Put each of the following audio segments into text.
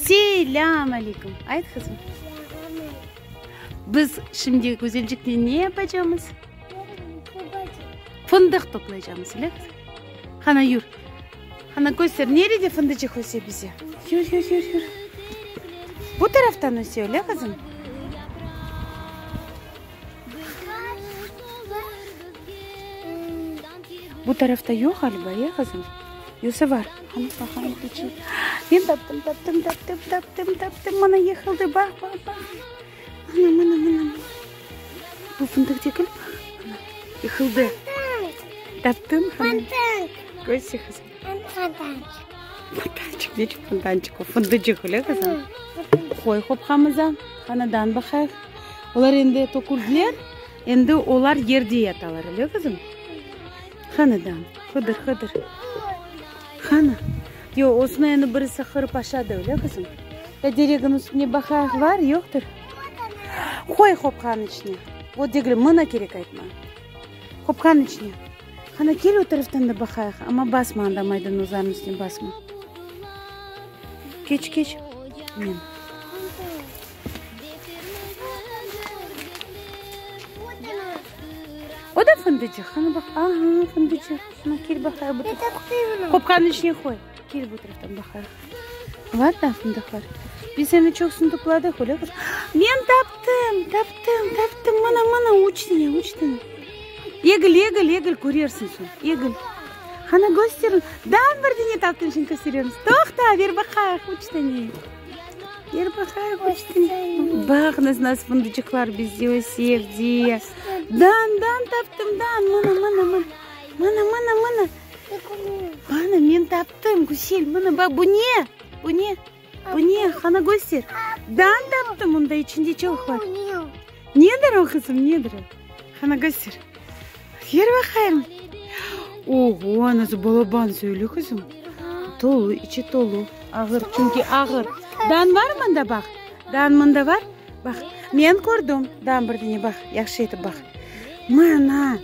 Selâm aleyküm! Ayt, qızım. Biz şimdi Güzelciknen ne yapacağımız? Fındıq toplaycağımız, öyle qızım? Qana, yür. Qana, köster, nerede fındıcıq öse bize? Yür, yür, yür, yür. Bu taraftan öse, öyle qızım? Bu tarafta yoq ğaliba, ya, qızım? Yoqsa bar? Qani, baqayım, keçeyim. Men taptım, taptım, taptım, taptım, taptım. Mına yıqıldı, baq, baq, baq. Mına, mına, mına, mına. Bu fındıq degil, baq. Mına, yıqıldı. Taptım, qani. Köster, qızım. Fontançıq, ne içün fontançıq o? Fındıcıq, öyle qızım? Qoy qopqamıza, qanadan baqayıq. Olar endi töküldiler, endi olar yerde yatalar, öyle qızım? Qanadan, qıdır, qıdır. Qana? Yoq, osını endi birisi qırıp aşadı, öyle qızım? Ya dereginiñ üstüne baqayıq, var, yoqtır? Qoy qopqanıñ içine. O degil, mına kerek aytma. Qopqanıñ içine. Qana, kel o taraftan da baqayıq. Amma basma anda maydanozlarnıñ üstüne basma. Keç, keç. Men. O da fındıcıq. Qana baq. Aha, fındıcıq. Qana, kel baqayıq bu taraftan. Qopqanıñ içine qoy. Kel bu taraftan baqayıq. Var da fındıqlar. Biz endi çoqsını topladıq, öyle qız? Men taptım, taptım, taptım. Mına, mına, üç tane, üç tane. Egil, egil, egil, körersiñ soñ. Egil. Qana, köster. Daa bir dene taptım, şimdi kösteremiz. Toqta, ber baqayıq, üç tane. Ber baqayıq, üç tane. Baq, nasıl, nasıl fındıcıqlar bizde öse evde. Dan, dan taptım, dan. Mına, mına, mına. Mına, mına, mına. Qana, men taptım, Güzel, mına, baq, bu ne? Bu ne? Bu ne? Qana, köster. Dan taptım, onda içinde çoq bar. Nedir o, qızım, nedir o? Qana, köster. Ber baqayım. Oğo, anası balaban söyle, qızım. Tolu, içi tolu. Ağır, çünki ağır. Dan var mında, baq. Dan mında var. Baq, men kördim. Dan bir dene, baq, yahşı etip baq. Mana.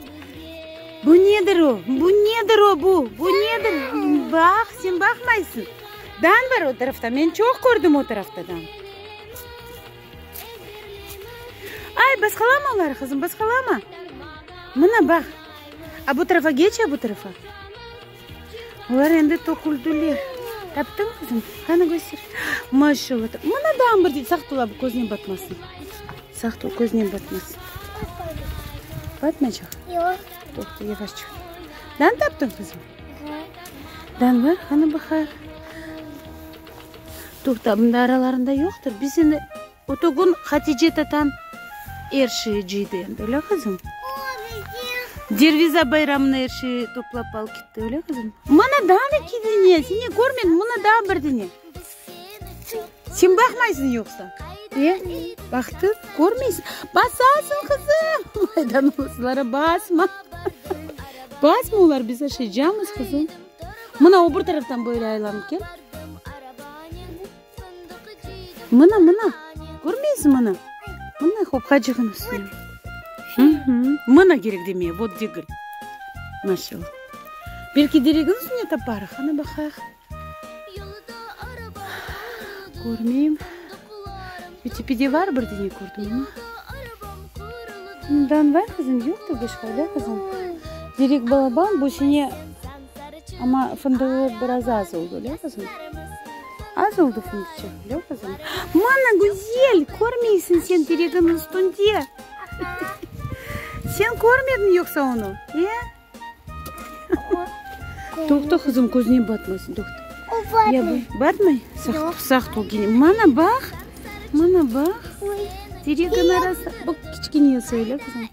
Bu nedir o? Bu nedir o, bu? Bu nedir? Baq, sen baqmaysıñ. Dan bar o tarafta. Men çoq kördim o tarafta dan. Ay, basqalama oları, qızım, basqalama. Mına, baq. A bu tarafa geç, a bu tarafa. Olar endi töküldiler. Taptıñ, qızım? Qani, köster. Maşallah. Mına dan bir, saqt ol, bu közüne batmasın. Saqt ol, közüne batmasın. Batmaycaq? Yoq. Toqta, yavaşça. Dan taptıñ, qızım? Dan bar, qani baqayıq. Toqta, bunda aralarında yoqtır. Biz endi o tügün Hatice tatan er şey cıydı endi, öyle qızım? Derviza bayramına er şey toplap alıp ketti, öyle qızım? Mına daa eki dene, sen ne körmediñ? Mına daa bir dene. Sen baqmaysıñ yoqsa? E, baqtı, körmeysiñ. Basasıñ, qızım! Maydanozlara basma. Basma, olar biz aşaycamız, qızım. Mına, o bir taraftan böyle aylanıp kel. Mına, mına, körmeysiñ, mına. Mına, qopqacığın üstüne. Mına kerek demeye, vot degil. Maşallah. Belki deregin üstüne taparıq, ana baqayıq. Körmeyim. Bir tepede var bir dene kördim ama. Bundan var qızım, yoqtır başqa, da qızım? Derek balaban, bu sene amma fındığı biraz az oldı, da qızım? Az oldı fındıçıq, da qızım? Mana, güzel, körmeysiñ sen tereginiñ üstünde. Sen körmediñ yoqsa onı, e? Toqta, qızım, közüne batmasın, toqta. O batmay. Batmay? Saqt, saqt ol kene. Mana baq, mana baq. Teregin arası. Bu kiçkene söyle, qızım.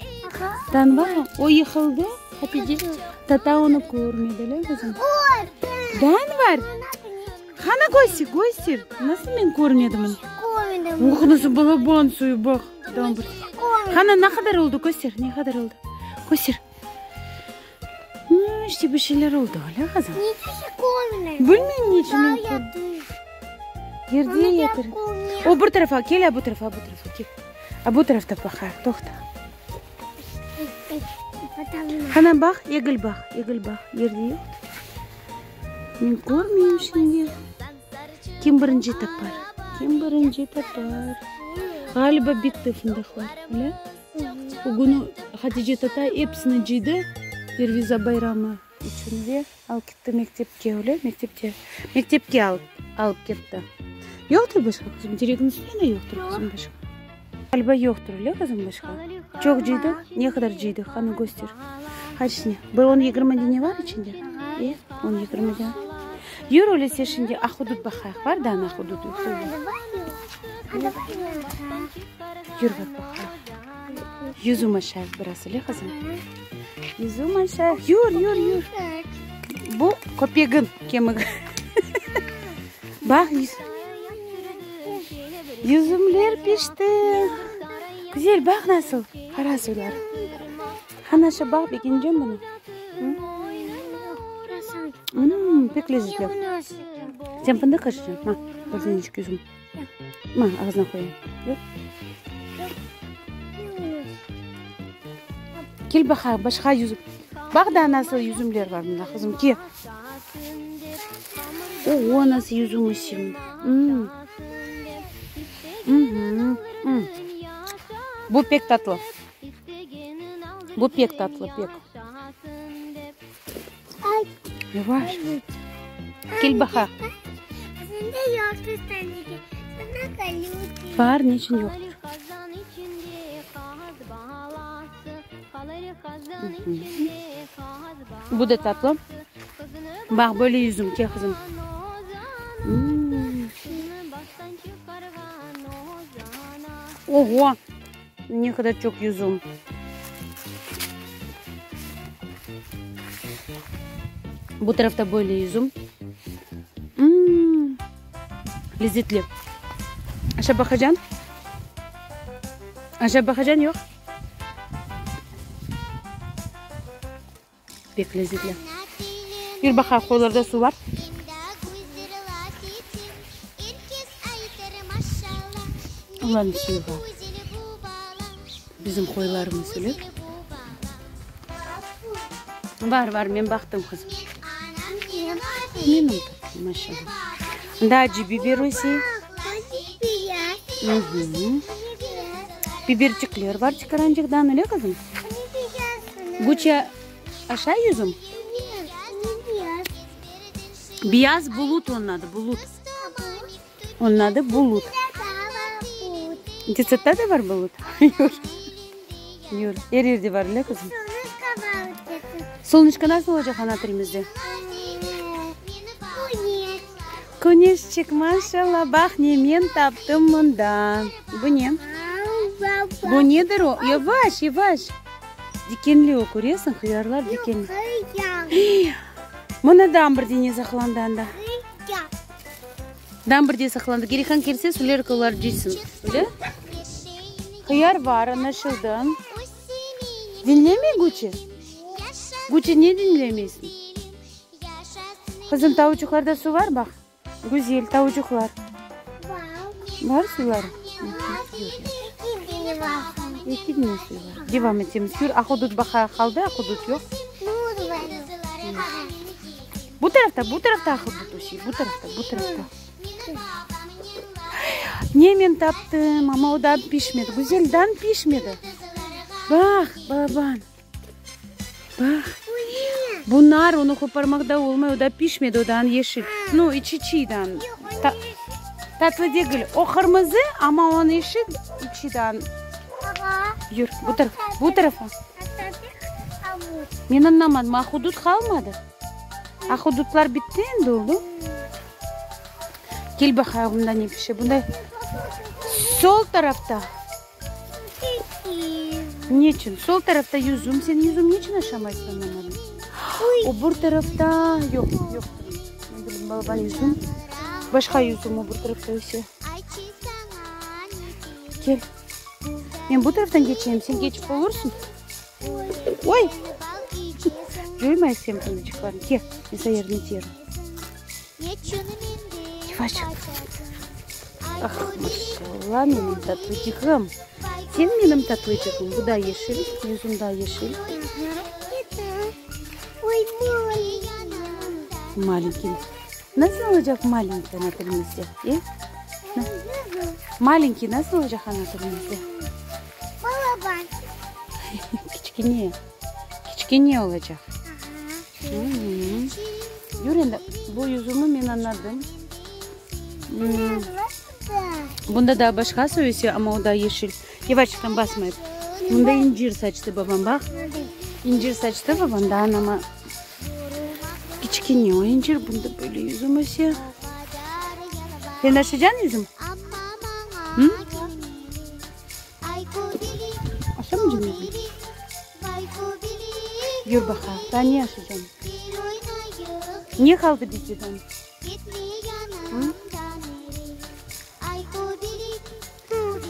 Tan bar, o yıqıldı, Hatice. Tata onı körmedi, le, qızım? Dan var. Qana köster, köster. Nasıl men körmedim onı? Körmedim. Oh, nasıl balaban suyu, baq. Dan bir. Qana, ne qadar oldı, köster, ne qadar oldı? Köster. İşte bir şeyler oldu, öyle qızım? Bilmeyim niçin men Yerde yatır. O bir tarafa kel, a bu tarafa, bu tarafa kel. A bu tarafta baqayıq, toqta. Qana baq, egil baq, egil baq, yerde yoqtır. Men körmeyim şimdi. Kim birinci tapar? Kim birinci tapar? Ğaliba bitti fındıqlar, öyle? O künü Hatice tatay episini cıydı Derviza bayramı içün ve alıp ketti mektepke, öyle? Mektepte, mektepke alıp, alıp ketti. Yoqtır başqa, qızım, terekniñ üstünde de yoqtır, qızım, başqa. Ğaliba yoqtır, öyle, qızım, başqa? Çoq cıydıq? Ne qadar cıydıq? Qani, köster. Qaç ne? Bir on yigirmi dene var içinde? E, on yigirmi dene. Yür, öylese, şimdi ahudut baqayıq. Var daa ahudut yoqsa yoq? Yür, bar baqayıq. Yüzüm aşayıq biraz, öyle, qızım? Yüzüm aşayıq. Yür, yür, yür. Bu köpegin kemigi. Baq, yüzümler pişti. Güzel, baq nasıl, qara suyları. Qana şu, baq, begenceñ bunı. Mmm, pek lezetli. Sen fındıq aşaycañ? Ma, bir tanecik yüzüm. Ma, ağzına qoyayım. Yoq? Kel baqayıq, başqa yüzüm. Baq daa nasıl yüzümler var mında, qızım, kel. Oğo, nasıl yüzüm öse. Bu pek tatlı. Bu pek tatlı, pek. Yavaş. Kel baqayıq. Bar, niçün yoqtır? Bu da tatlı. Baq, böyle yüzüm, kel, qızım. Oğo, ne qadar çoq yüzüm. Bu tarafta böyle yüzüm. Lezetli. Aşap baqacan? Aşap baqacan, yoq? Pek lezetli. Yür baqayıq, qoylarda suv bar. Olarnıñ suyu bar. Bizim qoylarımız öyle. Bar, bar, men baqtım, qızım. Menim tatlım, maşallah. Anda acı biber öse. Biberçikler bar tikarançıqtan, öyle, qızım? Güçe aşay yüzüm? Beyaz bulut onıñ adı, bulut. Onıñ adı bulut. Detsadda da bar bulut? Yur. Yur. Er yerde bar, öyle qızım? Solnışko nasıl olacaq ana tilimizde? Küneşçik, maşallah, baq ne men taptım mında. Bu ne? Bu nedir o? Yavaş, yavaş. Dikenli o, köresiñ, hıyarlar dikenli. Mına daa bir dene saqlandı anda. Daa bir de saqlandı. Gerihan kelse, Sulerka olar cıysın. Öyle? Hıyar bar, anlaşıldı. Diñlemey Guçi? Guçi, ne diñlemeysiñ? Qızım, tavuçıqlarda suv bar, baq. Güzel tavuçıqlar. Bar suvları? Eki dene suyu bar. Devam etemiz. Yür, ahudut baqayıq qaldı, ahudut yoq. Bu tarafta, bu tarafta ahudut öse, bu tarafta, bu tarafta. Ne men taptım, amma o daa pişmedi. Güzel, daa pişmedi. Baq, balaban. Baq. Bu nar, onı qoparmaq da olmay, o da pişmedi, o daa yeşil. Nu, içi çiy daa. Tatlı degil. O qırmızı, amma onıñ içi, içi daa. Yür, bu tarafa, bu tarafa. Men añlamadım, ahudut qalmadı? Ahudutlar bitti endi, oldu? Kel baqayıq, bunda ne pişe? Bunda sol tarafta. Neçün? Sol tarafta yüzüm. Sen yüzüm neçün aşamaysıñ, añlamadım. O bir tarafta yoq, yoq. Men bilmeyim, balaban yüzüm. Başqa yüzüm o bir tarafta öse. Kel. Men bu taraftan keçeyim, sen keçip olursıñ. Oy! Coymay sen fındıçıqlarnı. Kel, men saña yardım eterim. Yavaşçıq. Ah, maşallah, menim tatlıcığım. Sen menim tatlıcığım. Bu da yeşil, yüzüm da yeşil. Malenkiy. Nasıl olacaq malenkiy ana tilimizde, e? Malenkiy nasıl olacaq ana tilimizde? Balaban. Kiçkene. Kiçkene olacaq. Yür endi, bu yüzümi men añladım. Bunda daa başqa soy öse, amma o daa yeşil. Yavaştan basmayıp. Bunda incir saçtı babam, baq. İncir saçtı babam, daa anama kiçkene o incir. Bunda böyle yüzüm öse. Sen aşacañ yüzüm? Hı? Aşamaycam yüzüm? Yür baqa, daa ne aşacañ? Ne qaldı bizden?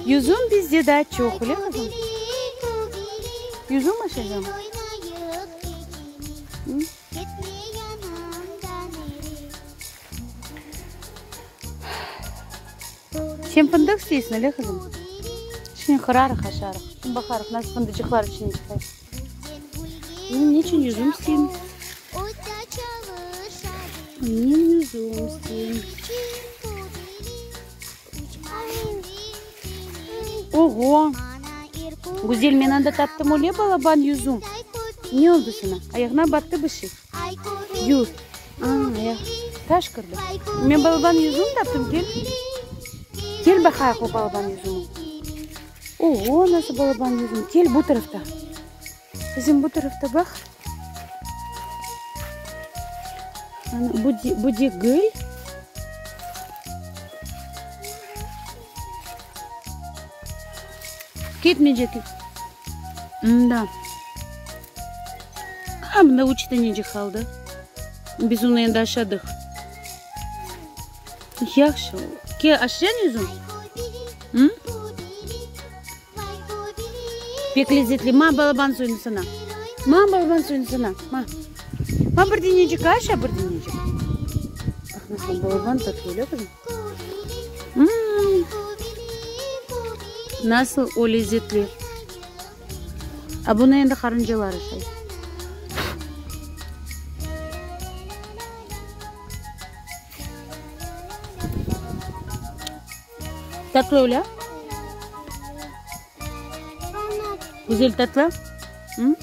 Yüzüm bizde daa çoq, öyle qızım? Yüzüm aşacam? Sen fındıq isteysiñ, öyle qızım? Şimdi qırarıq, aşarıq. Şimdi baqarıq, nasıl fındıcıqlar içinden çıqar. Men ne içün yüzüm isteyim? Men yüzüm isteyim. Oğo! Güzel, men anda taptım öyle balaban yüzüm. Ne oldı sana? Ayağına battı bir şey. Yür. Aa, ayaq. Taş kirdi. Men balaban yüzüm taptım, kel. Kel baqayıq o balaban yüzümi. Oğo, nasıl balaban yüzüm. Kel bu tarafta. Bizim bu tarafta baq. Ana, bu, bu degil. Ketmeycek. Da. A, bunda üç tanecik qaldı. Biz onı endi aşadıq. Yahşı. Ke, aşayañ yüzüm? Hı? Pek lezetli. Ma, balaban suyunı sana. Ma, balaban suyunı sana. Ma. Ma, bir denecik aşa, bir denecik. Ah, nasıl balaban tatlı, öyle qızım? Nasıl o lezetli. A bunı endi qarıncalar aşay. Tatlı öyle? Güzel tatlı? Hı?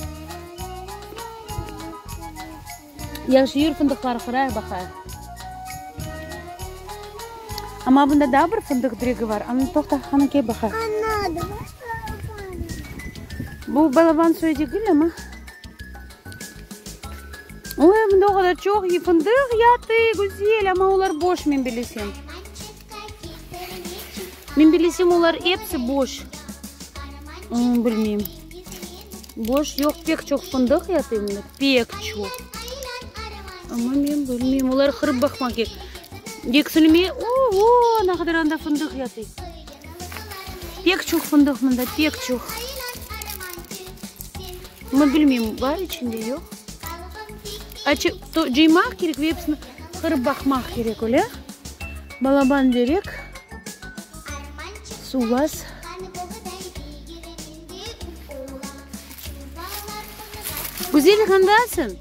Yahşı yür fındıqları qırayıq baqayıq. Amma bunda daa bir fındıq diregi bar. Ana toqta, ana kel baqayıq. Bu balaban soyu degil amma. Oy, bunda o qadar çoq fındıq yatı, güzel, amma olar boş, men bilesem. Men bilesem, olar episi boş. Bilmeyim. Boş yoq, pek çoq fındıq yatı mında, pek çoq. Amma men bilmeyim, olar qırıp baqmaq kerek. Eksilmey, o-o, ne qadar anda fındıq yatı. Pek çoq fındıq mında, pek çoq. Amma bilmeyim, bar içinde, yoq. Açı, cıymaq kerek ve episini qırıp baqmaq kerek, öyle? Balaban derek, Suvas. Güzel, qandasıñ?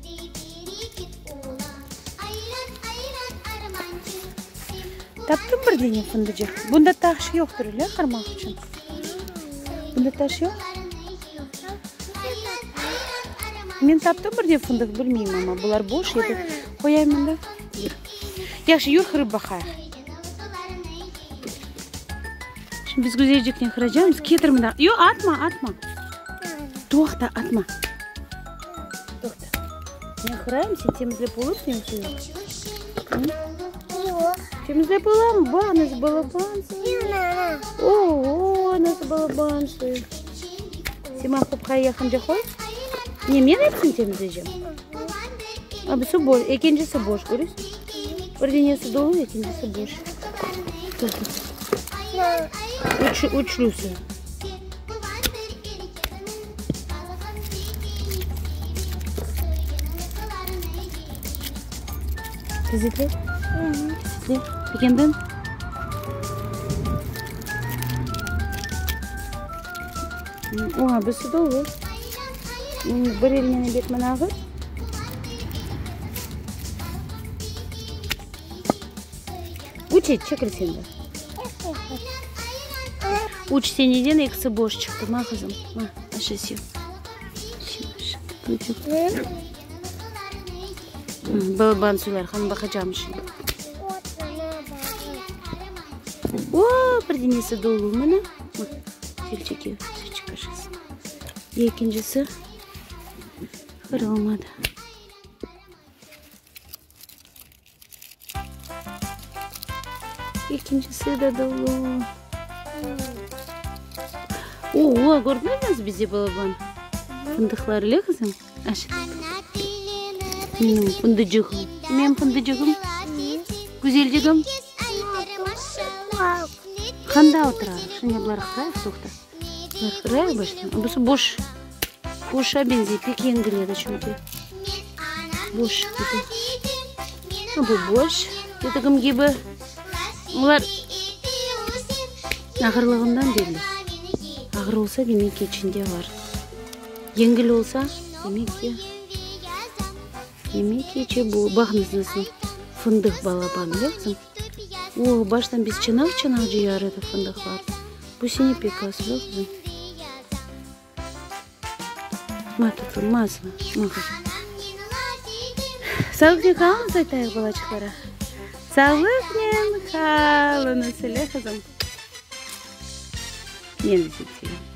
Taptım bir dene fındıcıq. Bunda taş yoqtır, öyle, qırmaq içün? Bunda taş yoq? Men taptım bir de fındıq, bilmeyim amma, bular boş edi. Qoyayım mında. Yahşı, yür qırıp baqayıq. Şimdi biz güzelciknen qıracağımız. Ketir mında. Yoq, atma, atma. Toqta, atma. Toqta. Men qırayım, sen temizlep olursıñ yoqsa yoq? Yoq. Temizlep olamı? Ba, nasıl balaban. Oo, nasıl balaban suyu. Sen maña qopqayı yaqınca qoy. Ne, men epsini temizleycem? A, bu boş. Ekincisi boş, köresiñ? Bir denesi dolu, ekincisi boş. Üç, üçlüsi. Lezzetli? Lezzetli. Begendiñ? Oña birisi dolu. Bir elinen ebet mına ağır. Üç et, çekil sen de. Üç seneden ekisi boş çıqtı. Ma, qızım, ma, aşı sev. Balaban suylar, qani baqacağım şimdi. O, bir denesi dolu mına. Selçeke, selçek aşası. Ekincisi qırılmadı. Ekincisi de dolu. Oğo, kördiñizmi bize balaban fındıqlar, öyle qızım? Aşı. Menim fındıcığım. Menim fındıcığım. Güzelcigim. Qanda oturarıq? Şimdi bular qırayıq, toqta. Bular qırayıq baştan. Busı boş. Boşa benzey, pek yengil edi çünki. Boş gibi. Bu boş, dedigim kibi. Olar ağırlığından belli. Ağır olsa, demek ki, içinde bar. Yengil olsa, demek ki, demek ki, içi bu. Baqıñız nasıl fındıq balaban, öyle qızım? O, baştan biz çanaq-çanaq cıyar edik fındıqlar. Bu sene pek az, öyle qızım? Ma tatlım, ma asma, ma qızım. Sağlıqnen qalıñız aytayıq balaçıqlara. Sağlıqnen qalıñız, öyle qızım? Men de seni sevem.